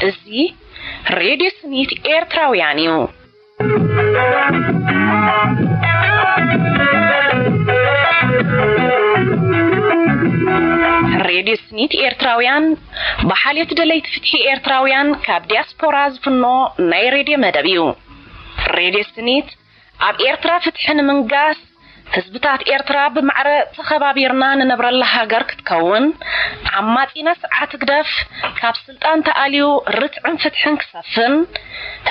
እዚ ሬድዮ ስኒት ኤርትራውያን እዩ። ሬድዮ ስኒት ኤርትራውያን ብሓልዮት ደለይቲ ፍትሒ ኤርትራውያን ካብ ዲያስፖራ ዝፍኖ ናይ ሬድዮ መደብ እዩ። ሬድዮ ስኒት ኣብ ኤርትራ ፍትሒ ንምንጋስ፣ ህዝብታት ኤርትራ ብማዕረ ተኸባቢርና ንነብረላ ሃገር ክትከውን፣ ዓማጺና ስርዓት ህግደፍ ካብ ስልጣን ተኣልዩ ርትዕን ፍትሕን ክሰፍን፣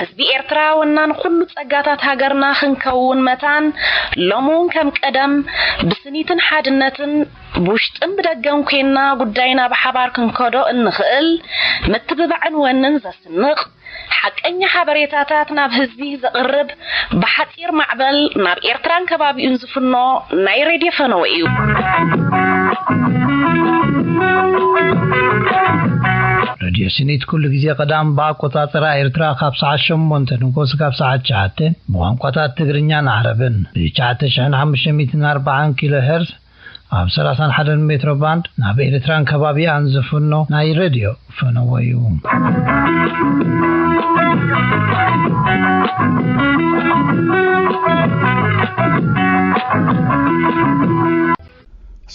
ህዝቢ ኤርትራ ወናን ኩሉ ጸጋታት ሃገርና ክንከውን መታን፣ ሎሚ እውን ከም ቀደም ብስኒትን ሓድነትን ብውሽጥን ብደገን ኮይንና ጉዳይና ብሓባር ክንከዶ እንኽእል ምትብባዕን ወንን ዘስንቕ፣ ሓቀኛ ሓበሬታታት ናብ ህዝቢ ዘቕርብ፣ ብሓጺር ማዕበል ናብ ኤርትራን ከባቢኡን ዝፍኖ ናይ ሬድዮ ፈነወ እዩ። ሬድዮ ስኒት ኩሉ ግዜ ቀዳም ብኣቆጻጽራ ኤርትራ ካብ ሰዓት ሸሞንተ ንጎስ ካብ ሰዓት ትሽዓተ ብቋንቋታት ትግርኛን ዓረብን ብ ትሽዓተ ሽሕን ሓሙሽተ ሚእትን ኣርባዓን ኪሎ ሄርዝ ኣብ ሰላሳን ሓደን ሜትሮ ባንድ ናብ ኤርትራን ከባቢኣን ዝፍኖ ናይ ሬድዮ ፈነወ እዩ።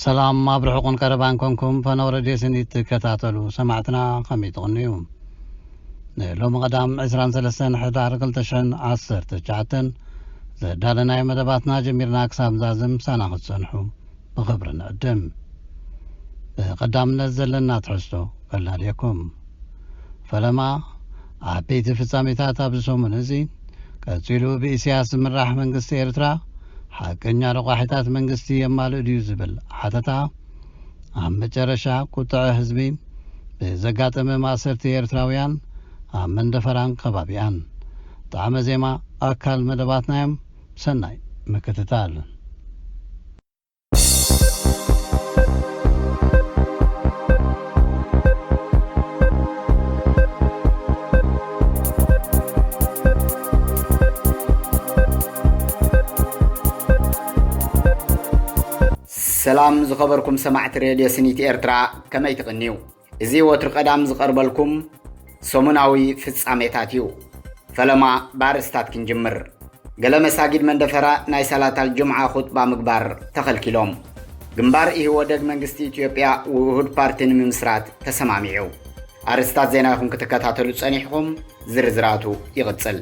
ሰላም ኣብ ርሑቕን ቀረባን ኮንኩም ፈነው ሬድዮ ስኒት ትከታተሉ ሰማዕትና ከመይ ትቕንዩ? ንሎሚ ቀዳም ዕስራን ሰለስተን ሕዳር ክልተ ሽሕን ዓሰርተ ትሽዓተን ዘዳለናዮ መደባትና ጀሚርና ክሳብ ዛዝም ሳና ክትጸንሑ ብኽብሪ ንዕድም። ብቐዳምነት ዘለና ትሕዝቶ ከላልየኩም። ፈለማ ዓበይቲ ፍጻሜታት ኣብዚ ሰሙን እዚ፣ ቀጺሉ ብኢሳያስ ዝምራሕ መንግስቲ ኤርትራ ሓቀኛ ረቋሒታት መንግስቲ የማልእ ድዩ ዝብል ሓተታ፣ ኣብ መጨረሻ ቁጥዐ ህዝቢ ብዘጋጠመ ማእሰርቲ ኤርትራውያን ኣብ መንደፈራን ከባቢኣን። ጣዕመ ዜማ ኣካል መደባትና እዮም። ሰናይ ምክትታል። ሰላም ዝኸበርኩም ሰማዕቲ ሬድዮ ስኒት ኤርትራ፣ ከመይ ትቕንዩ? እዚ ወትሩ ቀዳም ዝቐርበልኩም ሰሙናዊ ፍጻሜታት እዩ። ፈለማ ብኣርእስታት ክንጅምር። ገለ መሳጊድ መንደፈራ ናይ ሰላት ኣልጁምዓ ኹጥባ ምግባር ተኸልኪሎም። ግንባር ኢህወደግ መንግስቲ ኢትዮጵያ ውሁድ ፓርቲ ንምምስራት ተሰማሚዑ። ኣርእስታት ዜና ኢኹም ክትከታተሉ ጸኒሕኹም፣ ዝርዝራቱ ይቕጽል።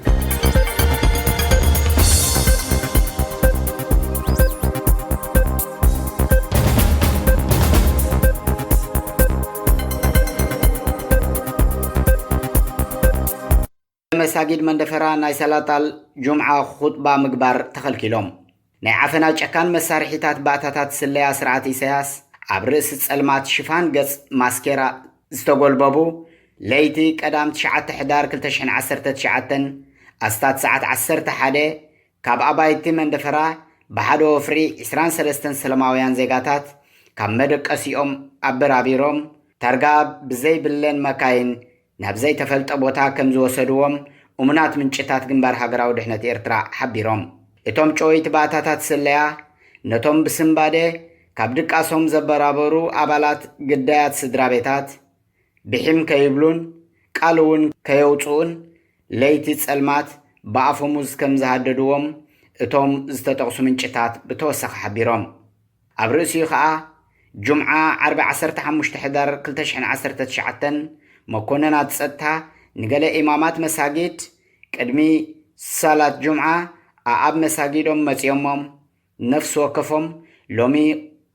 መሳጊድ መንደፈራ ናይ ሰላት ኣል ጁምዓ ኹጥባ ምግባር ተኸልኪሎም። ናይ ዓፈና ጨካን መሳርሒታት ባእታታት ስለያ ስርዓት ኢሳያስ ኣብ ርእሲ ጸልማት ሽፋን ገጽ ማስኬራ ዝተጎልበቡ፣ ለይቲ ቀዳም ትሽዓተ ሕዳር ክልተ ሽሕን ዓሰርተ ትሽዓተን ኣስታት ሰዓት ዓሰርተ ሓደ ካብ ኣባይቲ መንደፈራ ብሓደ ወፍሪ ዕስራን ሰለስተን ሰላማውያን ዜጋታት ካብ መደቀሲኦም ኣበራቢሮም፣ ታርጋ ብዘይብለን መካይን ናብ ዘይተፈልጠ ቦታ ከም ዝወሰድዎም እሙናት ምንጭታት ግንባር ሃገራዊ ድሕነት ኤርትራ ሓቢሮም። እቶም ጨወይቲ ባእታታት ስለያ ነቶም ብስንባደ ካብ ድቃሶም ዘበራበሩ ኣባላት ግዳያት ስድራ ቤታት ብሒም ከይብሉን ቃል እውን ከየውጽኡን ለይቲ ጸልማት ብኣፈሙዝ ከም ዝሃደድዎም እቶም ዝተጠቕሱ ምንጭታት ብተወሳኺ ሓቢሮም። ኣብ ርእሲኡ ኸኣ ጁምዓ ዓርቢ ዓሰርተ ሓሙሽተ ሕዳር ክልተ ሽሕን ዓሰርተ ትሽዓተን መኮነናት ጸጥታ ንገለ ኢማማት መሳጊድ ቅድሚ ሰላት ጁምዓ ኣኣብ መሳጊዶም መጺኦሞም፣ ነፍሲ ወከፎም ሎሚ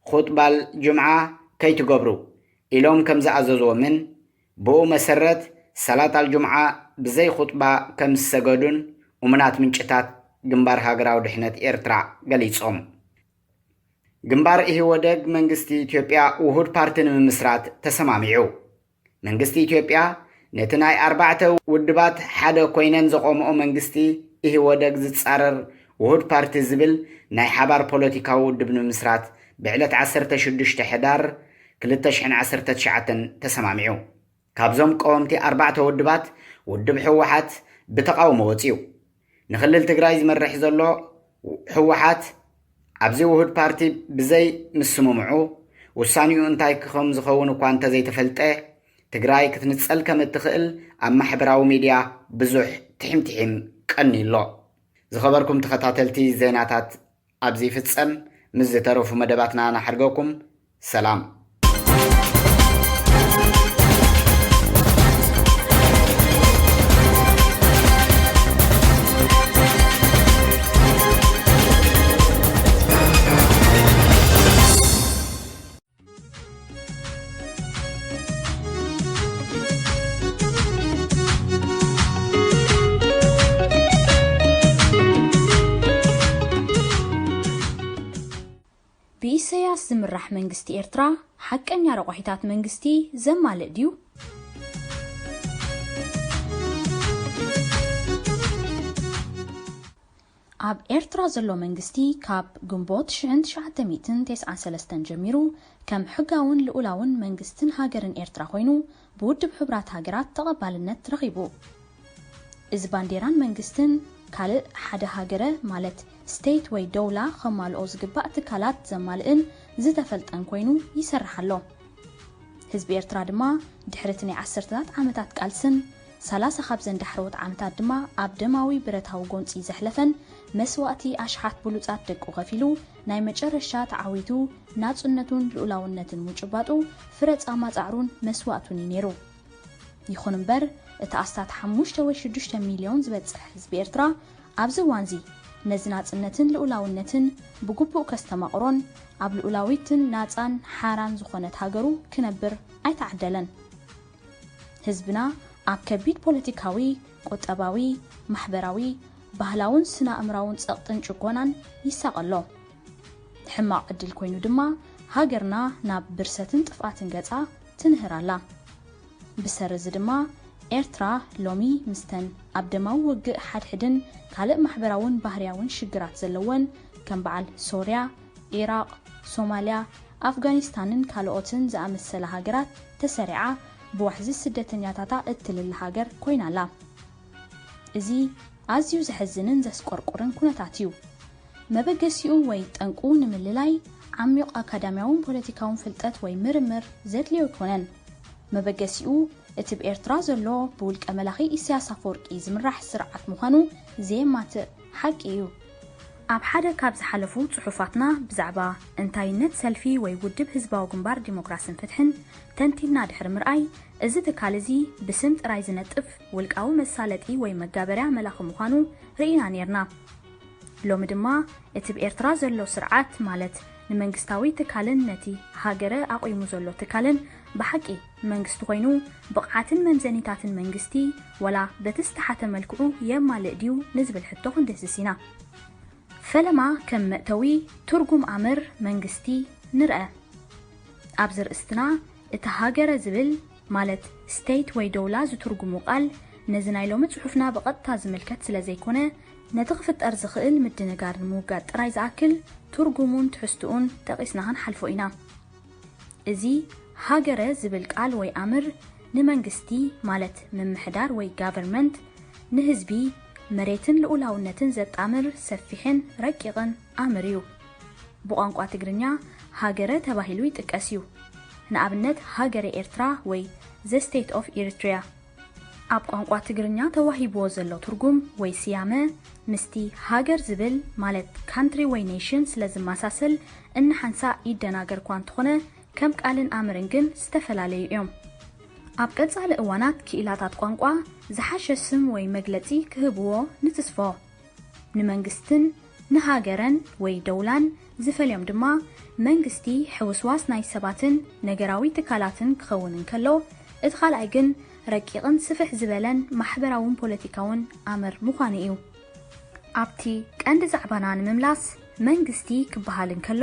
ኹጥባል ጁምዓ ከይትገብሩ ኢሎም ከም ዝኣዘዝዎምን ብኡ መሰረት ሰላት ኣልጁምዓ ብዘይ ኹጥባ ከም ዝሰገዱን እሙናት ምንጭታት ግንባር ሃገራዊ ድሕነት ኤርትራ ገሊጾም። ግንባር ኢህወደግ መንግስቲ ኢትዮጵያ ውሁድ ፓርቲ ንምምስራት ተሰማሚዑ። መንግስቲ ኢትዮጵያ ነቲ ናይ ኣርባዕተ ውድባት ሓደ ኮይነን ዘቆምኦ መንግስቲ ኢህወደግ ዝጻረር ውሁድ ፓርቲ ዝብል ናይ ሓባር ፖለቲካዊ ውድብ ንምምስራት ብዕለት ዓሰርተ ሽዱሽተ ሕዳር ክልተ ሽሕን ዓሰርተ ትሽዓተን ተሰማሚዑ። ካብዞም ቀወምቲ ኣርባዕተ ውድባት ውድብ ህወሓት ብተቓውሞ ወጺኡ። ንክልል ትግራይ ዝመርሕ ዘሎ ህወሓት ኣብዚ ውሁድ ፓርቲ ብዘይ ምስምምዑ፣ ውሳኔኡ እንታይ ክኸም ዝኸውን እኳ እንተዘይተፈልጠ፣ ትግራይ ክትንጸል ከም እትኽእል ኣብ ማሕበራዊ ሚድያ ብዙሕ ትሒምትሒም ቀንዩ ኣሎ። ዝኸበርኩም ተኸታተልቲ፣ ዜናታት ኣብዚ ይፍጸም። ምስ ዝተረፉ መደባትና ናሕርገኩም። ሰላም። ብኢሰያስ ዝምራሕ መንግስቲ ኤርትራ ሓቀኛ ረቋሒታት መንግስቲ ዘማልእ ድዩ? ኣብ ኤርትራ ዘሎ መንግስቲ ካብ ግንቦት ሽሕን ትሽዓተ ሚእትን ተስዓን ሰለስተን ጀሚሩ ከም ሕጋውን ልኡላውን መንግስትን ሃገርን ኤርትራ ኮይኑ ብውድብ ሕቡራት ሃገራት ተቐባልነት ረኺቡ። እዚ ባንዴራን መንግስትን ካልእ ሓደ ሃገረ ማለት ስቴት ወይ ደውላ ኸማልኦ ዝግባእ ትካላት ዘማልእን ዝተፈልጠን ኮይኑ ይሰርሕ ኣሎ። ህዝቢ ኤርትራ ድማ ድሕሪ እቲ ናይ ዓሰርተታት ዓመታት ቃልስን ሰላሳ ካብዘን ዳሕረዎት ዓመታት ድማ ኣብ ደማዊ ብረታዊ ጎንጺ ዘሕለፈን መስዋእቲ ኣሽሓት ብሉጻት ደቁ ከፊሉ ናይ መጨረሻ ተዓዊቱ ናጽነቱን ልኡላውነትን ምጭባጡ ፍረ ጻማ ጻዕሩን መስዋእቱን እዩ ነይሩ። ይኹን እምበር እቲ ኣስታት ሓሙሽተ ወይ ሽዱሽተ ሚልዮን ዝበጽሕ ህዝቢ ኤርትራ ኣብዚ እዋንዚ ነዚ ናጽነትን ልኡላውነትን ብግቡእ ከስተማቕሮን ኣብ ልኡላዊትን ናጻን ሓራን ዝኾነት ሃገሩ ክነብር ኣይተዓደለን። ህዝብና ኣብ ከቢድ ፖለቲካዊ፣ ቁጠባዊ፣ ማሕበራዊ፣ ባህላውን ስነ-ኣእምራውን ጸቕጥን ጭቆናን ይሳቐ ኣሎ። ሕማቕ ዕድል ኮይኑ ድማ ሃገርና ናብ ብርሰትን ጥፍኣትን ገጻ ትንህር ኣላ። ብሰሪ እዚ ድማ ኤርትራ ሎሚ ምስተን ኣብ ደማዊ ውግእ ሓድሕድን ካልእ ማሕበራውን ባህርያውን ሽግራት ዘለወን ከም በዓል ሶርያ፣ ኢራቕ፣ ሶማልያ፣ ኣፍጋኒስታንን ካልኦትን ዝኣመሰላ ሃገራት ተሰሪዓ ብዋሕዚ ስደተኛታታ እትልለ ሃገር ኮይና ኣላ። እዚ ኣዝዩ ዘሕዝንን ዘስቆርቁርን ኩነታት እዩ። መበገሲኡ ወይ ጠንቁ ንምልላይ ዓሚቕ ኣካዳሚያውን ፖለቲካውን ፍልጠት ወይ ምርምር ዘድልዮ ኣይኮነን። መበገሲኡ እቲ ብኤርትራ ዘሎ ብውልቀ መላኺ ኢሳያስ ኣፈወርቂ ዝምራሕ ስርዓት ምዃኑ ዘየማትእ ሓቂ እዩ። ኣብ ሓደ ካብ ዝሓለፉ ጽሑፋትና ብዛዕባ እንታይነት ሰልፊ ወይ ውድብ ህዝባዊ ግንባር ዲሞክራስን ፍትሕን ተንቲንና ድሕሪ ምርኣይ፣ እዚ ትካል እዚ ብስም ጥራይ ዝነጥፍ ውልቃዊ መሳለጢ ወይ መጋበርያ መላኺ ምዃኑ ርኢና ኔርና። ሎሚ ድማ እቲ ብኤርትራ ዘሎ ስርዓት፣ ማለት ንመንግስታዊ ትካልን ነቲ ሃገረ ኣቑሙ ዘሎ ትካልን ብሓቂ መንግስቲ ኮይኑ ብቕዓትን መምዘኒታትን መንግስቲ ዋላ በቲ ዝተሓተ መልክዑ የማልእ ድዩ ንዝብል ሕቶ ክንድህስስ ኢና። ፈለማ ከም መእተዊ ትርጉም ኣምር መንግስቲ ንርአ። ኣብዚ ርእስትና እቲ ሃገረ ዝብል ማለት ስቴት ወይ ደውላ ዝትርጉሙ ቃል ነዚ ናይ ሎሚ ጽሑፍና ብቐጥታ ዝምልከት ስለ ዘይኮነ፣ ነቲ ክፍጠር ዝኽእል ምድንጋር ንምውጋድ ጥራይ ዝኣክል ትርጉሙን ትሕዝትኡን ጠቒስና ክንሓልፎ ኢና። እዚ ሃገረ ዝብል ቃል ወይ ኣምር ንመንግስቲ ማለት ምምሕዳር ወይ ጋቨርንመንት፣ ንህዝቢ፣ መሬትን ልኡላውነትን ዘጣምር ሰፊሕን ረቂቕን ኣምር እዩ። ብቋንቋ ትግርኛ ሃገረ ተባሂሉ ይጥቀስ እዩ። ንኣብነት ሃገረ ኤርትራ ወይ The State of Eritrea። ኣብ ቋንቋ ትግርኛ ተዋሂብዎ ዘሎ ትርጉም ወይ ስያመ ምስቲ ሃገር ዝብል ማለት ካንትሪ ወይ ኔሽን ስለ ዝመሳሰል እናሓንሳእ ይደናገር እኳ እንተኾነ ከም ቃልን ኣምርን ግን ዝተፈላለዩ እዮም። ኣብ ቀጻሊ እዋናት ክኢላታት ቋንቋ ዝሓሸ ስም ወይ መግለጺ ክህብዎ ንትስፎ። ንመንግስትን ንሃገረን ወይ ደውላን ዝፈልዮም ድማ መንግስቲ ሕውስዋስ ናይ ሰባትን ነገራዊ ትካላትን ክኸውን እንከሎ፣ እቲ ካልኣይ ግን ረቂቕን ስፍሕ ዝበለን ማሕበራውን ፖለቲካውን ኣምር ምዃኑ እዩ። ኣብቲ ቀንዲ ዛዕባና ንምምላስ፣ መንግስቲ ክበሃል እንከሎ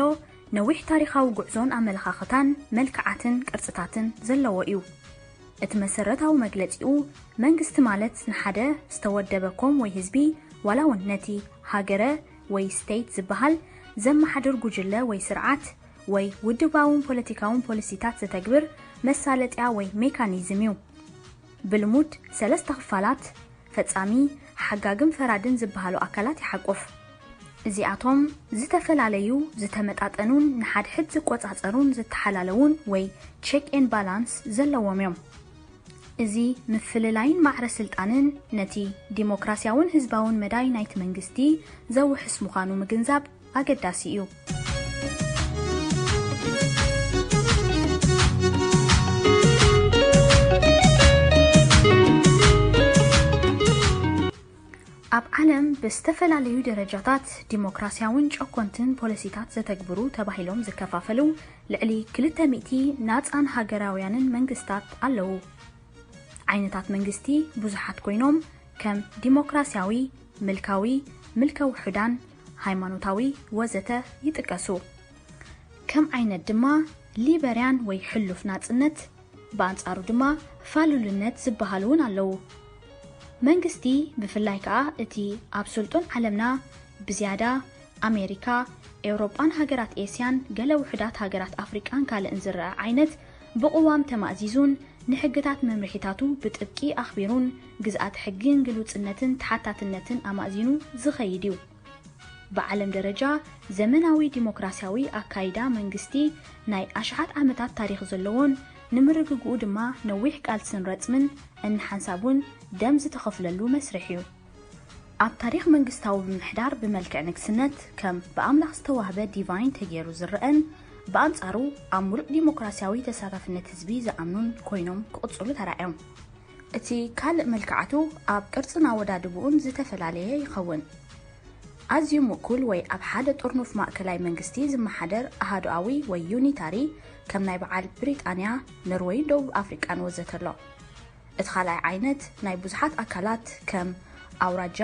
ነዊሕ ታሪኻዊ ጉዕዞን ኣመለኻኽታን መልክዓትን ቅርጽታትን ዘለዎ እዩ። እቲ መሰረታዊ መግለጺኡ መንግስቲ ማለት ንሓደ ዝተወደበ ኮም ወይ ህዝቢ ዋላ እውን ነቲ ሃገረ ወይ ስቴት ዝበሃል ዘመሓድር ጉጅለ ወይ ስርዓት ወይ ውድባውን ፖለቲካውን ፖሊሲታት ዘተግብር መሳለጥያ ወይ ሜካኒዝም እዩ። ብልሙድ ሰለስተ ክፋላት፣ ፈጻሚ፣ ሓጋግን ፈራድን ዝበሃሉ ኣካላት ይሓቁፍ። እዚኣቶም ዝተፈላለዩ፣ ዝተመጣጠኑን ንሓድሕድ ዝቆጻጸሩን ዝተሓላለዉን ወይ check and balance ዘለዎም እዮም። እዚ ምፍልላይን ማዕረ ስልጣንን ነቲ ዲሞክራሲያውን ህዝባውን መዳይ ናይቲ መንግስቲ ዘውሕስ ምዃኑ ምግንዛብ ኣገዳሲ እዩ። ኣብ ዓለም ብዝተፈላለዩ ደረጃታት ዲሞክራሲያውን ጨኮንትን ፖሊሲታት ዘተግብሩ ተባሂሎም ዝከፋፈሉ ልዕሊ ክልተ ሚእቲ ናጻን ሃገራውያንን መንግስታት ኣለዉ። ዓይነታት መንግስቲ ብዙሓት ኮይኖም ከም ዲሞክራሲያዊ፣ ምልካዊ፣ ምልከ ውሑዳን፣ ሃይማኖታዊ ወዘተ ይጥቀሱ። ከም ዓይነት ድማ ሊበርያን ወይ ሕሉፍ ናጽነት፣ ብኣንጻሩ ድማ ፋሉልነት ዝበሃሉ እውን ኣለዉ። መንግስቲ ብፍላይ ከኣ እቲ ኣብ ስልጡን ዓለምና ብዝያዳ ኣሜሪካ፣ ኤውሮጳን ሃገራት ኤስያን ገለ ውሑዳት ሃገራት ኣፍሪቃን ካልእን ዝረኣ ዓይነት ብቕዋም ተማእዚዙን ንሕግታት መምርሒታቱ ብጥብቂ ኣኽቢሩን ግዝኣት ሕግን ግሉጽነትን ተሓታትነትን ኣማእዚኑ ዝኸይድ እዩ። ብዓለም ደረጃ ዘመናዊ ዲሞክራሲያዊ ኣካይዳ መንግስቲ ናይ ኣሽሓት ዓመታት ታሪኽ ዘለዎን ንምርግግኡ ድማ ነዊሕ ቃልስን ረጽምን እንሓንሳብ እውን ደም ዝተኸፍለሉ መስርሕ እዩ። ኣብ ታሪኽ መንግስታዊ ምምሕዳር ብመልክዕ ንግስነት ከም ብኣምላኽ ዝተዋህበ ዲቫይን ተገይሩ ዝረኣን ብኣንጻሩ ኣብ ሙሉእ ዲሞክራሲያዊ ተሳታፍነት ህዝቢ ዝኣምኑን ኮይኖም ክቕጽሉ ተራእዮም። እቲ ካልእ መልክዓቱ ኣብ ቅርጽን ኣወዳድብኡን ዝተፈላለየ ይኸውን። ኣዝዩ ምእኩል ወይ ኣብ ሓደ ጥርኑፍ ማእከላይ መንግስቲ ዝመሓደር ኣሃዱኣዊ ወይ ዩኒታሪ ከም ናይ በዓል ብሪጣንያ፣ ኖርወይን ደቡብ ኣፍሪቃን ወዘተ ኣሎ። እቲ ካልኣይ ዓይነት ናይ ብዙሓት ኣካላት ከም ኣውራጃ፣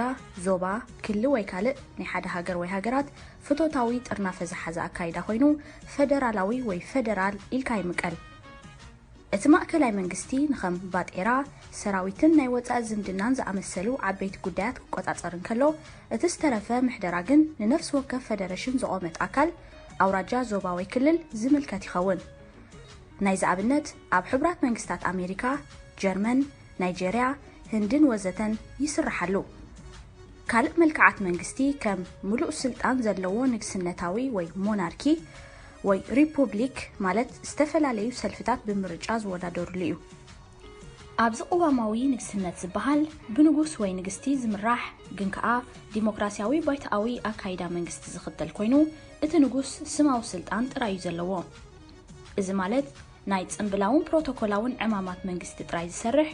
ዞባ፣ ክሊ ወይ ካልእ ናይ ሓደ ሃገር ወይ ሃገራት ፍቶታዊ ጥርናፈ ዝሓዘ ኣካይዳ ኮይኑ ፈደራላዊ ወይ ፈደራል ኢልካ ይምቀል። እቲ ማእከላይ መንግስቲ ንኸም ባጤራ፣ ሰራዊትን ናይ ወጻኢ ዝምድናን ዝኣመሰሉ ዓበይቲ ጉዳያት ክቆጻጸር እንከሎ፣ እቲ ዝተረፈ ምሕደራ ግን ንነፍሲ ወከፍ ፈደረሽን ዝቖመት ኣካል፣ ኣውራጃ፣ ዞባ ወይ ክልል ዝምልከት ይኸውን። ናይዚ ኣብነት ኣብ ሕቡራት መንግስታት ኣሜሪካ፣ ጀርመን፣ ናይጀርያ፣ ህንድን ወዘተን ይስርሓሉ። ካልእ መልክዓት መንግስቲ ከም ምሉእ ስልጣን ዘለዎ ንግስነታዊ ወይ ሞናርኪ ወይ ሪፑብሊክ ማለት ዝተፈላለዩ ሰልፍታት ብምርጫ ዝወዳደሩሉ እዩ። ኣብዚ ቅዋማዊ ንግስነት ዝበሃል ብንጉስ ወይ ንግስቲ ዝምራሕ ግን ከኣ ዲሞክራሲያዊ ባይቶኣዊ ኣካይዳ መንግስቲ ዝኽተል ኮይኑ እቲ ንጉስ ስማዊ ስልጣን ጥራይ እዩ ዘለዎ። እዚ ማለት ናይ ጽምብላውን ፕሮቶኮላውን ዕማማት መንግስቲ ጥራይ ዝሰርሕ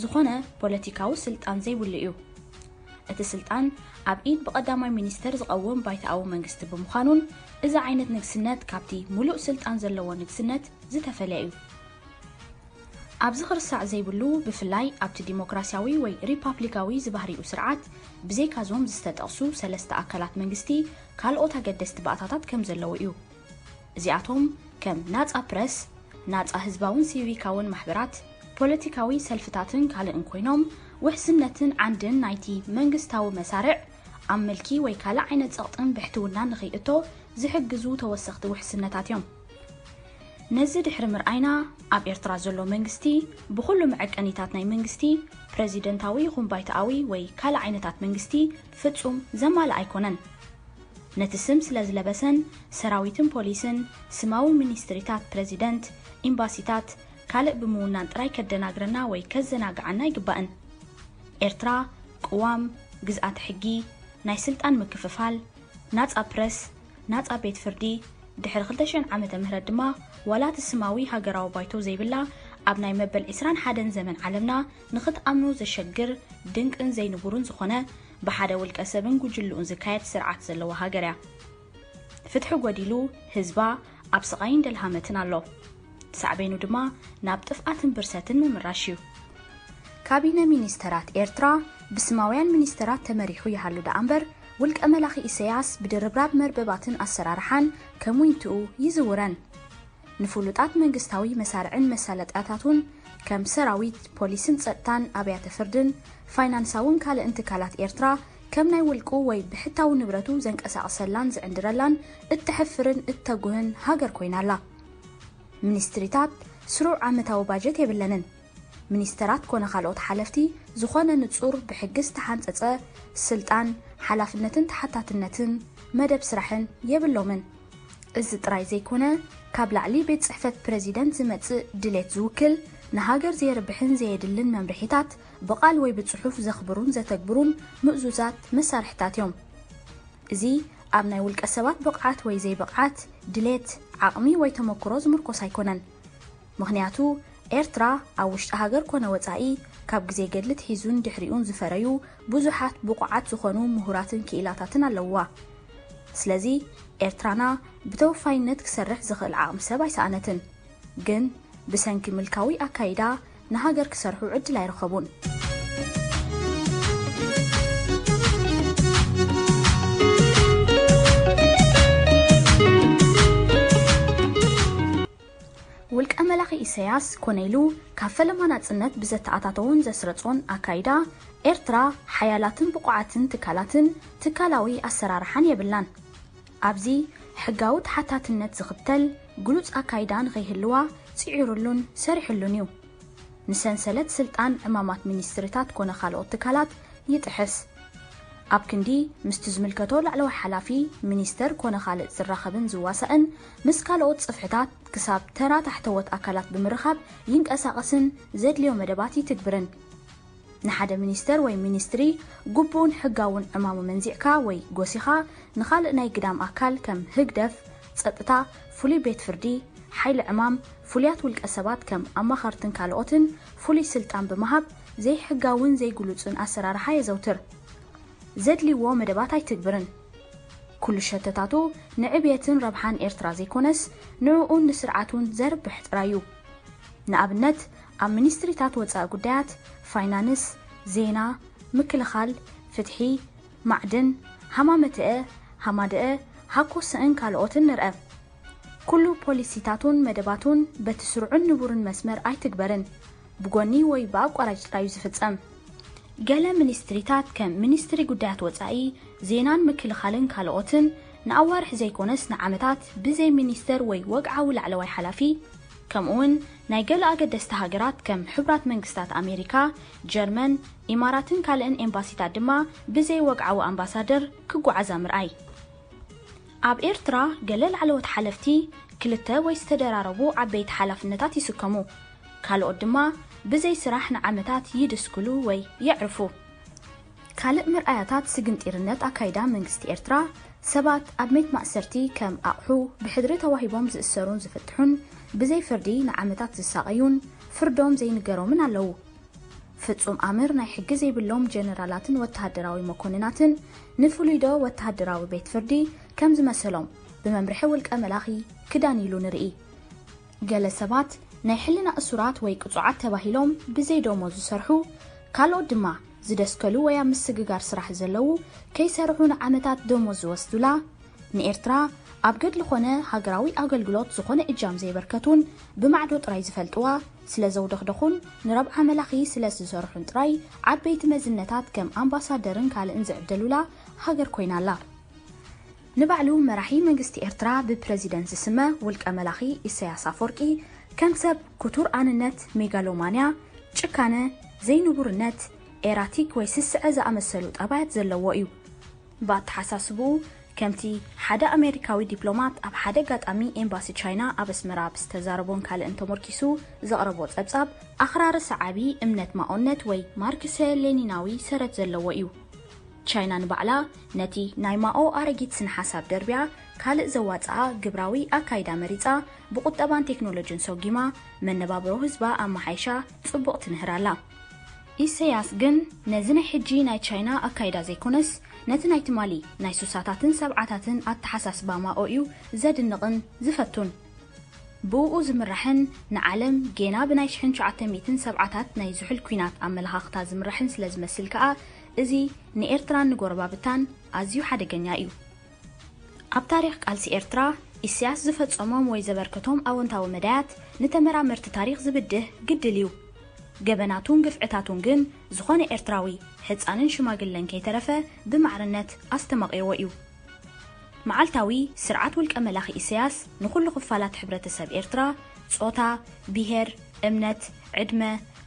ዝኾነ ፖለቲካዊ ስልጣን ዘይብሉ እዩ። እቲ ስልጣን ኣብ ኢድ ብቐዳማይ ሚኒስተር ዝቐውም ባይቶኣዊ መንግስቲ ብምዃኑን እዚ ዓይነት ንግስነት ካብቲ ሙሉእ ስልጣን ዘለዎ ንግስነት ዝተፈለየ እዩ። ኣብዚ ክርሳዕ ዘይብሉ ብፍላይ ኣብቲ ዲሞክራሲያዊ ወይ ሪፓብሊካዊ ዝባህሪኡ ስርዓት ብዘይካዞም ዝተጠቕሱ ሰለስተ ኣካላት መንግስቲ ካልኦት ኣገደስቲ ባእታታት ከም ዘለዉ እዩ። እዚኣቶም ከም ናጻ ፕረስ፣ ናጻ ህዝባውን ሲቪካውን ማሕበራት፣ ፖለቲካዊ ሰልፍታትን ካልእን ኮይኖም ውሕስነትን ዓንድን ናይቲ መንግስታዊ መሳርዕ ኣብ ምልኪ ወይ ካልእ ዓይነት ጸቕጥን ብሕትውናን ንኸይእቶ ዝሕግዙ ተወሰኽቲ ውሕስነታት እዮም። ነዚ ድሕሪ ምርኣይና ኣብ ኤርትራ ዘሎ መንግስቲ ብኹሉ መዐቀኒታት ናይ መንግስቲ ፕረዚደንታዊ ይኹን ባይቶኣዊ ወይ ካልእ ዓይነታት መንግስቲ ፍጹም ዘማልእ ኣይኮነን። ነቲ ስም ስለ ዝለበሰን ሰራዊትን ፖሊስን ስማዊ ሚኒስትሪታት ፕረዚደንት፣ ኤምባሲታት ካልእ ብምውናን ጥራይ ከደናግረና ወይ ከዘናግዓና ኣይግባእን። ኤርትራ ቅዋም፣ ግዝኣተ ሕጊ፣ ናይ ስልጣን ምክፍፋል፣ ናጻ ፕረስ፣ ናጻ ቤት ፍርዲ፣ ድሕሪ ክልተ ሽሕን ዓመተ ምህረት ድማ ዋላ እቲ ስማዊ ሃገራዊ ባይቶ ዘይብላ ኣብ ናይ መበል ዕስራን ሓደን ዘመን ዓለምና ንኽትኣምኖ ዘሸግር ድንቅን ዘይንቡርን ዝኾነ ብሓደ ውልቀ ሰብን ጉጅልኡን ዝካየድ ስርዓት ዘለዋ ሃገር እያ። ፍትሒ ጎዲሉ ህዝባ ኣብ ስቓይን ደልሃመትን ኣሎ። ሳዕቤኑ ድማ ናብ ጥፍኣትን ብርሰትን ምምራሽ እዩ። ካቢነ ሚኒስተራት ኤርትራ ብስማውያን ሚኒስተራት ተመሪሑ ይሃሉ ደኣ እምበር ውልቀ መላኺ ኢሰያስ ብድርብራብ መርበባትን ኣሰራርሓን ከም ዊንትኡ ይዝውረን። ንፍሉጣት መንግስታዊ መሳርዕን መሳለጥያታቱን ከም ሰራዊት፣ ፖሊስን ጸጥታን ኣብያተ ፍርድን ፋይናንሳውን ካልእን ትካላት ኤርትራ ከም ናይ ውልቁ ወይ ብሕታዊ ንብረቱ ዘንቀሳቕሰላን ዝዕንድረላን እተሕፍርን እተጉህን ሃገር ኮይና ኣላ። ሚኒስትሪታት ስሩዕ ዓመታዊ ባጀት የብለንን። ሚኒስተራት ኮነ ካልኦት ሓለፍቲ ዝኾነ ንጹር ብሕጊ ዝተሓንጸጸ ስልጣን፣ ሓላፍነትን ተሓታትነትን መደብ ስራሕን የብሎምን። እዚ ጥራይ ዘይኮነ፣ ካብ ላዕሊ ቤት ጽሕፈት ፕረዚደንት ዝመጽእ ድሌት ዝውክል፣ ንሃገር ዘየርብሕን ዘየድልን መምርሒታት ብቓል ወይ ብጽሑፍ ዘኽብሩን ዘተግብሩን ምእዙዛት መሳርሕታት እዮም። እዚ ኣብ ናይ ውልቀ ሰባት ብቕዓት ወይ ዘይብቕዓት፣ ድሌት፣ ዓቕሚ ወይ ተመክሮ ዝምርኮስ ኣይኮነን። ምኽንያቱ፣ ኤርትራ ኣብ ውሽጢ ሃገር ኮነ ወጻኢ፣ ካብ ግዜ ገድሊ ትሒዙን ድሕሪኡን ዝፈረዩ ብዙሓት ብቑዓት ዝኾኑ ምሁራትን ክኢላታትን ኣለውዋ። ስለዚ፣ ኤርትራና ብተወፋይነት ክሰርሕ ዝኽእል ዓቕሚ ሰብ ኣይሰኣነትን። ግን፣ ብሰንኪ ምልካዊ ኣካይዳ ንሃገር ክሰርሑ ዕድል ኣይረኸቡን። ውልቀ መላኺ ኢሳያስ ኮነ ኢሉ ካብ ፈለማ ናጽነት ብዘተኣታተዎን ዘስረጾን ኣካይዳ፣ ኤርትራ ሓያላትን ብቑዓትን ትካላትን ትካላዊ ኣሰራርሓን የብላን። ኣብዚ ሕጋዊ ተሓታትነት ዝኽተል ግሉጽ ኣካይዳ ንኸይህልዋ ጽዒሩሉን ሰሪሕሉን እዩ። ንሰንሰለት ስልጣን ዕማማት ሚኒስትሪታት ኮነ ካልኦት ትካላት ይጥሕስ። ኣብ ክንዲ ምስቲ ዝምልከቶ ላዕለዋይ ሓላፊ ሚኒስተር ኮነ ካልእ ዝራኸብን ዝዋሳእን፣ ምስ ካልኦት ጽፍሕታት ክሳብ ተራ ታሕተዎት ኣካላት ብምርኻብ ይንቀሳቐስን ዘድልዮ መደባት ይትግብርን። ንሓደ ሚኒስተር ወይ ሚኒስትሪ ግቡእን ሕጋውን ዕማሙ መንዚዕካ ወይ ጎሲኻ ንኻልእ ናይ ግዳም ኣካል ከም ህግደፍ፣ ጸጥታ፣ ፍሉይ ቤት ፍርዲ፣ ሓይሊ ዕማም፣ ፍሉያት ውልቀ ሰባት ከም ኣማኸርትን ካልኦትን ፍሉይ ስልጣን ብምሃብ ዘይሕጋውን ዘይግሉጽን ኣሰራርሓ የዘውትር። ዘድልይዎ መደባት ኣይትግብርን። ኩሉ ሸተታቱ ንዕብየትን ረብሓን ኤርትራ ዘይኮነስ ንዕኡን ንስርዓቱን ዘርብሕ ጥራይ እዩ። ንኣብነት ኣብ ሚኒስትሪታት ወጻኢ ጉዳያት፣ ፋይናንስ፣ ዜና፣ ምክልኻል፣ ፍትሒ፣ ማዕድን፣ ሃማመተአ፣ ሃማደአ፣ ሃኮሰእን ካልኦትን ንርአ። ኩሉ ፖሊሲታቱን መደባቱን በቲ ስሩዕን ንቡርን መስመር ኣይትግበርን። ብጎኒ ወይ ብኣቋራጭ ጥራዩ ዝፍጸም። ገለ ሚኒስትሪታት ከም ሚኒስትሪ ጉዳያት ወጻኢ፣ ዜናን ምክልኻልን ካልኦትን ንኣዋርሕ ዘይኮነስ ንዓመታት ብዘይ ሚኒስተር ወይ ወግዓዊ ላዕለዋይ ሓላፊ፣ ከምኡውን ናይ ገለ ኣገደስቲ ሃገራት ከም ሕቡራት መንግስታት ኣሜሪካ፣ ጀርመን፣ ኢማራትን ካልእን ኤምባሲታት ድማ ብዘይ ወግዓዊ ኣምባሳደር ክጓዓዛ ምርኣይ። ኣብ ኤርትራ ገለ ላዕለዎት ሓለፍቲ ክልተ ወይ ዝተደራረቡ ዓበይቲ ሓላፍነታት ይስከሙ፣ ካልኦት ድማ ብዘይ ስራሕ ንዓመታት ይድስክሉ ወይ የዕርፉ። ካልእ መርኣያታት ስግንጢርነት ኣካይዳ መንግስቲ ኤርትራ፣ ሰባት ኣብ ቤት ማእሰርቲ ከም ኣቕሑ ብሕድሪ ተዋሂቦም ዝእሰሩን ዝፍትሑን፣ ብዘይ ፍርዲ ንዓመታት ዝሳቐዩን ፍርዶም ዘይንገሮምን ኣለዉ። ፍጹም ኣምር ናይ ሕጊ ዘይብሎም ጀነራላትን ወተሃደራዊ መኮንናትን ንፍሉይ ዶ ወተሃደራዊ ቤት ፍርዲ ከም ዝመሰሎም ብመምርሒ ውልቀ መላኺ ክዳን ኢሉ ንርኢ። ገለ ሰባት ናይ ሕልና እሱራት ወይ ቅጹዓት ተባሂሎም ብዘይ ደሞዝ ዝሰርሑ፣ ካልኦት ድማ ዝደስከሉ ወይ ኣብ ምስግጋር ስራሕ ዘለዉ ከይሰርሑ ንዓመታት ደሞዝ ዝወስዱላ፣ ንኤርትራ ኣብ ገድሊ ኾነ ሃገራዊ ኣገልግሎት ዝኾነ እጃም ዘየበርከቱን ብማዕዶ ጥራይ ዝፈልጥዋ ስለ ዘውደኽደኹን ንረብዓ መላኺ ስለ ዝሰርሑን ጥራይ ዓበይቲ መዝነታት ከም ኣምባሳደርን ካልእን ዝዕደሉላ ሃገር ኮይና ኣላ። ንባዕሉ መራሒ መንግስቲ ኤርትራ ብፕረዚደንት ዝስመ ውልቀ መላኺ ኢሳያስ ኣፈወርቂ ከም ሰብ ክቱር ኣንነት፣ ሜጋሎማንያ፣ ጭካነ፣ ዘይንቡርነት፣ ኤራቲክ ወይ ስስዐ ዝኣመሰሉ ጠባያት ዘለዎ እዩ። ብኣተሓሳስብኡ፣ ከምቲ ሓደ ኣሜሪካዊ ዲፕሎማት ኣብ ሓደ ኣጋጣሚ ኤምባሲ ቻይና ኣብ ኣስመራ ብዝተዛረቦን ካልእን ተመርኪሱ ዘቕረቦ ጸብጻብ፣ ኣኽራሪ ሰዓቢ እምነት ማኦነት ወይ ማርክሰ ሌኒናዊ ሰረት ዘለዎ እዩ። ቻይና ንባዕላ ነቲ ናይ ማኦ ኣረጊት ስነ ሓሳብ ደርብያ ካልእ ዘዋጽኣ ግብራዊ ኣካይዳ መሪጻ ብቁጠባን ቴክኖሎጅን ሰጒማ መነባብሮ ህዝባ ኣመሓይሻ ጽቡቕ ትንህር ኣላ። ኢሰያስ ግን ነዚ ናይ ሕጂ ናይ ቻይና ኣካይዳ ዘይኮነስ ነቲ ናይ ትማሊ ናይ ሱሳታትን ሰብዓታትን ኣተሓሳስባ ማኦ እዩ ዘድንቕን ዝፈቱን። ብእኡ ዝምራሕን ንዓለም ጌና ብናይ ሽሕን ትሽዓተ ሚእትን ሰብዓታት ናይ ዝሑል ኲናት ኣመለኻኽታ ዝምራሕን ስለ ዝመስል ከኣ፣ እዚ ንኤርትራን ንጎረባብታን ኣዝዩ ሓደገኛ እዩ። ኣብ ታሪኽ ቃልሲ ኤርትራ፣ ኢሰያስ ዝፈጸሞም ወይ ዘበርከቶም ኣወንታዊ መዳያት ንተመራመርቲ ታሪኽ ዝብድህ ግድል እዩ። ገበናቱን ግፍዕታቱን ግን ዝኾነ ኤርትራዊ፣ ሕጻንን ሽማግለን ከይተረፈ ብማዕርነት ኣስተማቕየዎ እዩ። መዓልታዊ ስርዓት ውልቀ መላኺ ኢሰያስ ንኹሉ ክፋላት ሕብረተሰብ ኤርትራ፣ ጾታ፣ ብሄር፣ እምነት፣ ዕድመ፣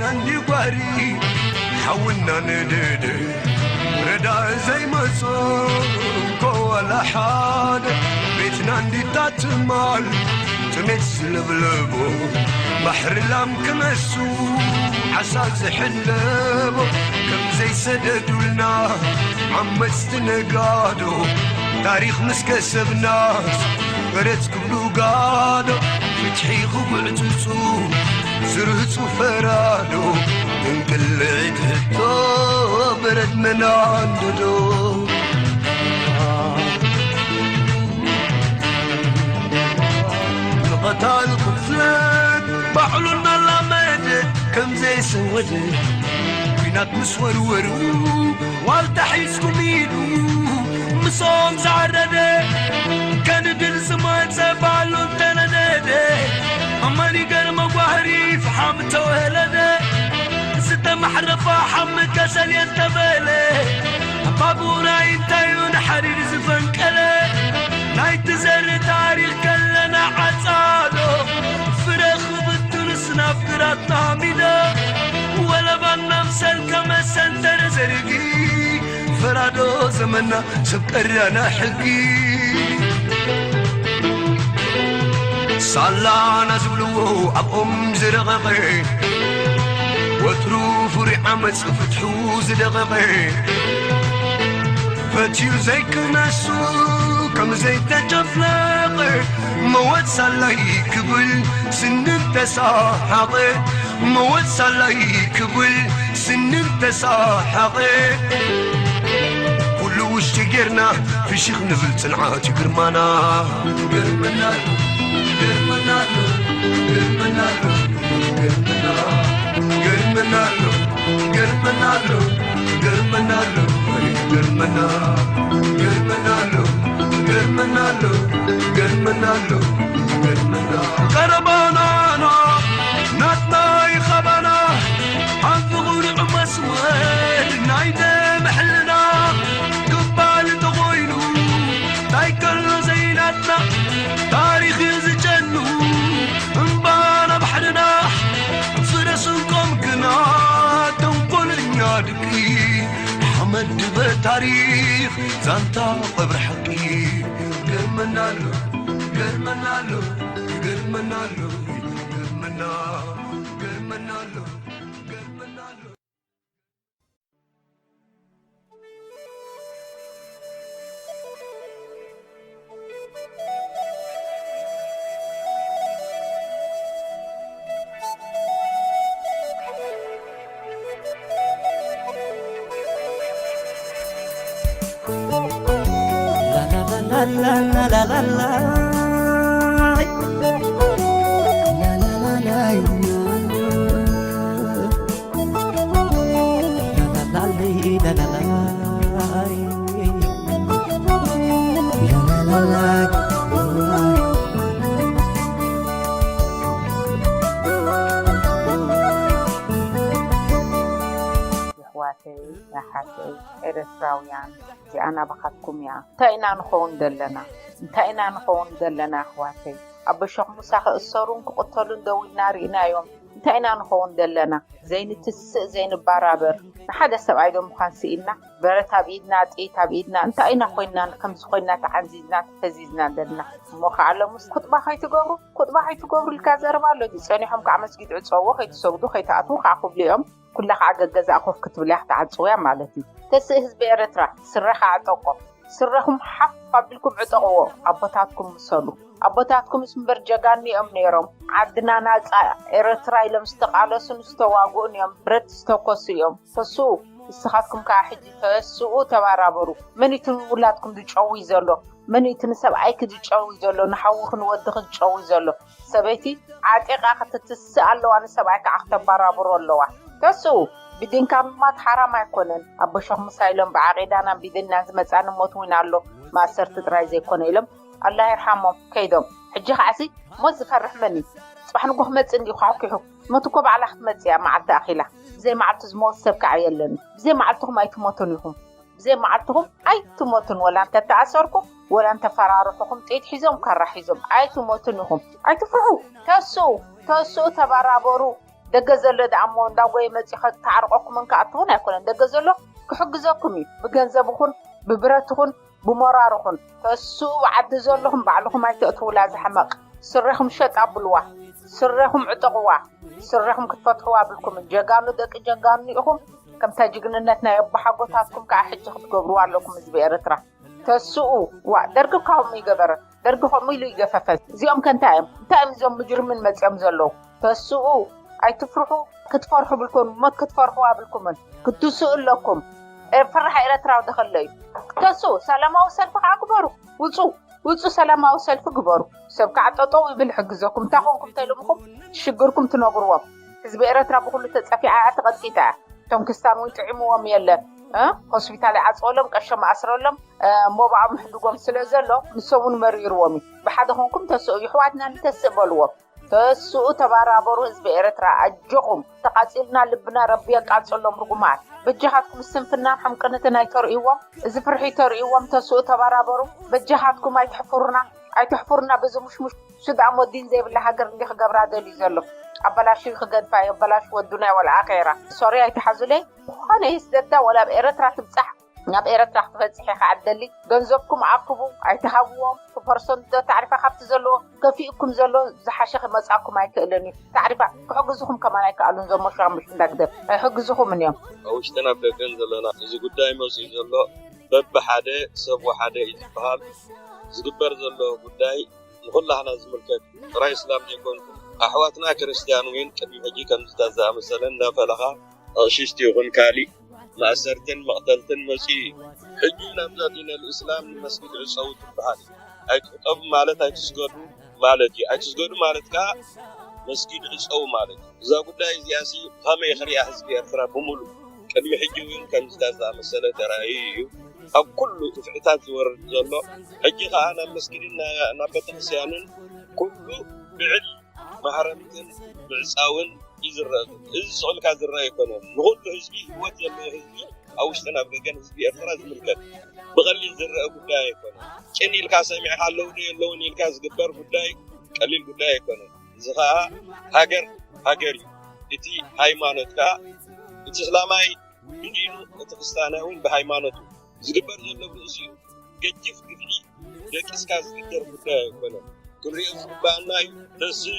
ናንዲ ጓሪ ሓውና ነደደ ረዳ ዘይመጾ ኮዋላ ሓደ ቤትና እንዲታ ትማል ጥሜት ዝለብለቦ ባሕሪ ላም ክነሱ ዓሳ ዝሕለቦ ከም ዘይሰደዱልና ዓመጽቲ ነጋዶ ታሪኽ ምስ ከሰብናስ በረት ክብሉ ጋዶ ፍትሒ ክጉዕጽጹ ዝርህጹ ፈራዶ እንቅልዒት ሕቶ በረድ መናንድዶ ንቐታል ክፍለት ባዕሉ እናላመደ ከም ዘይሰወደ ኲናት ምስ ወርወሩ ዋልታ ሒዝኩም ኢሉ ምስኦም ዝዓረደ ከንድል ዝመጸ ባሉ እንተነደደ ኣማኒ ገርመ ጓህሪ ፍሓም ተወለደ ዝተማሕረፋ ሓሚ ከሰል የንተበለ ኣባቡራይ እንታዩ ንሓሪር ዝፈንቀለ ናይቲ ዘር ታሪኽ ከለና ዓጻዶ ፍረ ክብትንስ ናብ ግራት ተሃሚዶ ወለባና ምሰል ከመሰንተረ ዘርጊ ፈራዶ ዘመና ሰብ ቀዳና ሕጊ ሳላና ዝብልዎ ኣብኦም ዝረቐቐ ወትሩ ፍሩይ ዓመፅ ፍትሑ ዝደቐቐ ፈትዩ ዘይክነሱ ከም ዘይተጨፍለቐ መወት ሳላይ ክብል ስንን ተሳሓቐ መወት ሳላይ ክብል ስንን ተሳሓቐ ኩሉ ውሽጢ ጌርና ፍሽኽ ንብል ጽንዓት እዩ ግርማና ግርምና ግርምና ግርምና ግርምና ግርምና ግርምና ግርምና ቀረባናና ናትና ይኸባና ኣብ ፍቕሪ መስመር ናይ ደምሕልና ክባል ተኾይኑ ታይ ከሎ ዘይናትና ታሪኽ እዩ ዝጨኑ እምባና ባሕርና ፍረስንቆም ግና ተንኮለኛ ድቂ ሓመድ ድበ ታሪኽ ዛንታ ቀብሪ ሓቂ ገርመናሎ ገርመናሎ ገርመናሎ ገርመና ገርመናሎ ገርመናሎ ኣሕዋተይ ኣሓተይ ኤረትራውያን እዚኣ ናባኻትኩም እያ እንታይ ኢና ንኸውን ዘለና እንታይ ኢና ንኸውን ዘለና ኣሕዋተይ ኣቦሸኽ ሙሳ ክእሰሩን ክቕተሉን ደው ኢልና ርኢናዮም እንታይ ኢና ንኸውን ዘለና ዘይንትስእ ዘይንባራበር ንሓደ ሰብኣይ ዶ ምዃን ስኢንና ብረት ኣብ ኢድና ጥይት ኣብ ኢድና እንታይ ኢና ኮይንና ከምዚ ኮይንና ተዓንዚዝና ተፈዚዝና ዘለና እሞ ከዓ ሎምስ ኩጥባ ከይትገብሩ ኩጥባ ከይትገብሩ ኢልካ ዘረባ ኣሎ ድዩ ጸኒሖም ከዓ መስጊድ ዕጸዎ ከይትሰግዱ ከይትኣትዉ ከዓ ክብሉ እዮም ኩላ ከዓ ገገዛእ ኮፍ ክትብል እያ ክትዓጽው እያ ማለት እዩ ተስእ ህዝቢ ኤረትራ ስረኻ ዕጠቆ ስረኹም ሓፍ ኣቢልኩም ዕጠቕዎ ኣቦታትኩም ምሰሉ ኣቦታትኩምስ እምበር ጀጋኑ እዮም ነይሮም ዓድና ናፃ ኤረትራ ኢሎም ዝተቓለሱን ዝተዋግኡን እዮም ብረት ዝተኮሱ እዮም ተስኡ ንስኻትኩም ከዓ ሕጂ ተስኡ ተባራበሩ መን እቲ ንውላድኩም ዝጨውይ ዘሎ መን እቲ ንሰብኣይኪ ዝጨውይ ዘሎ ንሓውኺ ንወድኺ ዝጨውይ ዘሎ ሰበይቲ ዓጢቓ ክትትስእ ኣለዋ ንሰብኣይ ከዓ ክተባራብሮ ኣለዋ ተስኡ ብድንካ ምማት ሓራም ኣይኮነን ኣቦሸኽ ምሳ ኢሎም ብዓቂዳናን ብድናን ዝመፃ ንሞት እውን ኣሎ ማእሰርቲ ጥራይ ዘይኮነ ኢሎም ኣላህ ይርሓሞም ከይዶም ሕጂ ከዓሲ ሞት ዝፈርሕ መን እዩ ፅባሕ ንጎ ክመፅእ እንዲ ኳሕኪሑ ሞት እኮ ባዕላ ክትመፅእ እያ መዓልቲ ኣኺላ ብዘይ መዓልቱ ዝመወት ሰብ ከዓ የለን ብዘይ መዓልትኹም ኣይትሞቱን ኢኹም ብዘይ መዓልትኹም ኣይትሞቱን ወላ እንተተኣሰርኩም ወላ እንተፈራርሑኹም ጥይት ሒዞም ካራ ሒዞም ኣይትሞቱን ኢኹም ኣይትፍርሑ ተስኡ ተስኡ ተባራበሩ ደገ ዘሎ ደኣ እሞ እንዳጎየ መጺኡ ከተዓርቐኩምን ክኣትውን ኣይኮነን። ደገ ዘሎ ክሕግዘኩም እዩ። ብገንዘብ ይኹን፣ ብብረት ይኹን፣ ብሞራር ይኹን። ተስኡ ዓዲ ዘለኹም ባዕልኹም ኣይተእትውላ ዝሕመቕ። ስረኹም ሸጥ ኣብልዋ። ስረኹም ዕጠቕዋ። ስረኹም ክትፈትሕዋ ኣብልኩምን። ጀጋኑ ደቂ ጀጋኑ ኢኹም። ከምታ ጅግንነት ናይ ኣቦሓጎታትኩም ከዓ ሕጂ ክትገብርዋ ኣለኩም ህዝቢ ኤርትራ። ተስኡ፣ ዋ፣ ደርጊ ካብኡ ይገበረ። ደርጊ ከምኡ ኢሉ ይገፈፈ። እዚኦም ከ እንታይ እዮም? እንታይ እዮም እዞም ምጅርምን መጺኦም ዘለዉ? ተስኡ፣ ኣይትፍርሑ። ክትፈርሑ ብልኩን፣ ሞት ክትፈርሑ ኣብልኩምን። ክትስኡ ኣለኩም። ኤ፣ ፈራሕ ኤርትራዊ ደኸለ እዩ። ተስኡ፣ ሰላማዊ ሰልፊ ከዓ ግበሩ። ውጹ፣ ውጹ ሰላማዊ ሰልፊ ግበሩ። ሰብ ከዓ ጠጠው ይብል ሕግዘኩም። እንታይ ኮንኩም ተልምኹም ሽግርኩም ትነግርዎም። ህዝቢ ኤርትራ ብኩሉ ተጸፊዓ እያ፣ ተቐጥቂጣ እያ። እቶም ክስታን እውን ጥዒምዎም የለን። እ? ሆስፒታል ይዓጽወሎም፣ ቀሾም ኣስረሎም፣ እ፣ ሞባኦም ሕድጎም ስለ ዘሎ ንሶም እውን መሪርዎም እዩ። ብሓደ ኮንኩም ተስኡ ይሕዋትና ንተስእ በልዎም። ተስኡ ተባራበሩ ህዝቢ ኤርትራ ኣጆኹም። ተቃጺልና ልብና ረቢ የቃጽሎም ርጉማት። በጃኻትኩም ስንፍናን ሕምቅነትን ኣይተርእይዎም። እዚ ፍርሒ ተርእይዎም ተስኡ ተባራበሩ። በጃኻትኩም ኣይትሕፍሩና። ኣይትሕፍሩና በዚ ሙሽሙሽ። እሱ ደኣ ሞዲን ዘይብላ ሃገር እንዲ ክገብራ ደልዩ ዘሎ። ኣበላሽዩ ክገድፋ እዩ፣ ኣበላሽ ወዱና ወላ ኣኼራ። ሶሪ ኣይትሓዙለይ። ዝኾነ ይስደዳ ወላ ኣብ ኤርትራ ትብጻሕ፣ ናብ ኤርትራ ክትበጽሕ ኢኻ ኣደሊ። ገንዘብኩም ኣክቡ፣ ኣይትሃብዎም። ፐርሰንት ዶ ታዕሪፋ ካብቲ ዘለዎ ከፊእኩም ዘሎ ዝሓሸ ክመጻኩም ኣይክእልን እዩ። ታዕሪፋ ክሕግዝኹም ከማን ኣይከኣሉን። ዞሞ ሻምሽ እንዳግደፍ ኣይሕግዝኹምን እዮም። ኣብ ውሽጥን ኣብ ደገን ዘለና እዚ ጉዳይ መጺኡ ዘሎ በብሓደ ሰብ ወሓደ እዩ ዝበሃል። ዝግበር ዘሎ ጉዳይ ንኹላህና ዝምልከት ጥራይ እስላም ዘይኮንኩም ኣሕዋትና ክርስትያን እውን ቅድሚ ሕጂ ከምዚ ዝኣመሰለ እንዳፈለኻ ኣቕሽሽቲ ይኹን ካሊእ ማእሰርትን መቕተልትን መጺኡ እዩ። ሕጂ ናብዛ ዲነል እስላም ንመስጊድ ዕጸዉ ትበሃል። ኣይትሕጠቡ ማለት ኣይትስገዱ ማለት እዩ። ኣይትስገዱ ማለት ከኣ መስጊድ ዕጸዉ ማለት እዩ። እዛ ጉዳይ እዚኣሲ ብኸመይ ክሪኣ ህዝቢ ኤርትራ ብምሉእ? ቅድሚ ሕጂ እውን ከምዚታት ዝኣመሰለ ተራእዩ እዩ ኣብ ኩሉ ግፍዕታት ዝወርድ ዘሎ። ሕጂ ከኣ ናብ መስጊድን ና-፣ ናብ ቤተክርስትያንን ኩሉ ብዕል ማህረምትን ምዕጻውን እዩ ዝረአ ዘሎ። እዚ ስቕ ኢልካ ዝረአ ኣይኮነን። ንኹሉ ህዝቢ፣ ህይወት ዘለዎ ህዝቢ፣ ኣብ ውሽጥን ኣብ ደገን ህዝቢ ኤርትራ ዝምልከት ብቐሊል ዝረአ ጉዳይ ኣይኮነን። ጭን ኢልካ ሰሚዕካ ኣለዉ ዶ የለዉን ኢልካ ዝግበር ጉዳይ ቀሊል ጉዳይ ኣይኮነን። እዚ ኸኣ ሃገር ሃገር እዩ። እቲ ሃይማኖት ከኣ እቲ እስላማይ ብዲኑ፣ እቲ ክርስትያናይ እውን ብሃይማኖቱ ዝግበር ዘሎ ብርእሲኡ ገጅፍ ግፍዒ ደቂስካ ዝግበር ጉዳይ ኣይኮነን። ክንሪኦ ዝግባኣና እዩ። ተስእ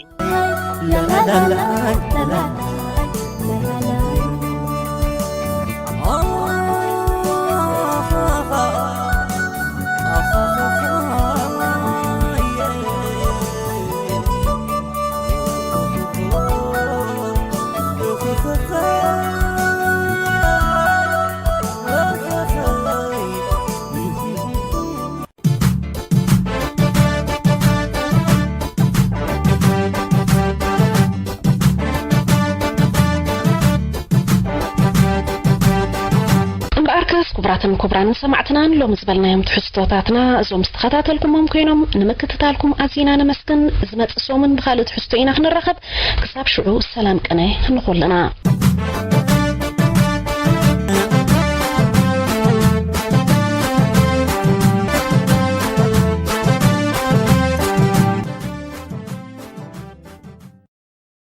እምበኣርከስ ክቡራትን ክቡራንን ሰማዕትና፣ ንሎሚ ዝበልናዮም ትሕዝቶታትና እዞም ዝተኸታተልኩሞም ኮይኖም፣ ንምክትታልኩም ኣዚና ነመስግን። ዝመጽእ ሰሙን ብኻልእ ትሕዝቶ ኢና ክንራኸብ። ክሳብ ሽዑ ሰላም ቅነ ንኹልና።